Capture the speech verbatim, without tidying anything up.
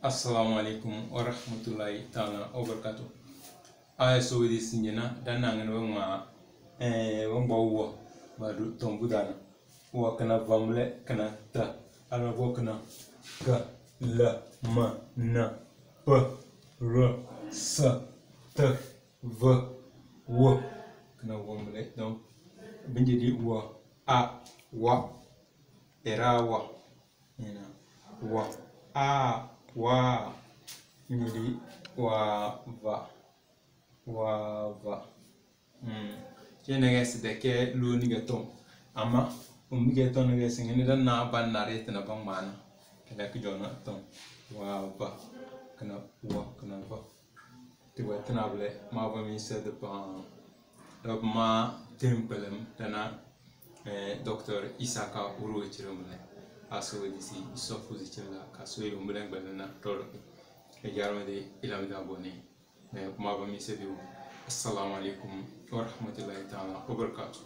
Assalamu alaikum warahmatullahi taala wabarakatuh. Aya so widi sinjina dan nangin wa ma eh wa ngba wa ba du tombu dana. Wa kana vamle kana ta. Ala wa kana ka la ma na pa ra sa ta va wa. Kana vamle donc binjidi wa a wa era wa. Ina. Wa. A. Wa. Nyidi. Wa. Va. Wa. Va. Hmm. Kene ge si de ke lu ni ge tom. Ama. Umi ge tom ni ge si ngini da na ban na re tina ban mana. Kene ki jona tom. Wa. Va. Kana. Wa. Kana. Va. Ti wɛ tena bilɛ, maa va mi sɛ di paŋ. Dɔb maa tem kpɛlɛm dana, eh, Doctor Isaka Uro Chiromlɛ. A so di si sɔfu di chila ka so yi umlɛ gbɛlɛ na tɔrɔ. E jarma di ilam da bone. Eh, kuma va mi sɛ di wo. Assalamu alaikum wa rahmatullahi ta'ala wa barakatuh.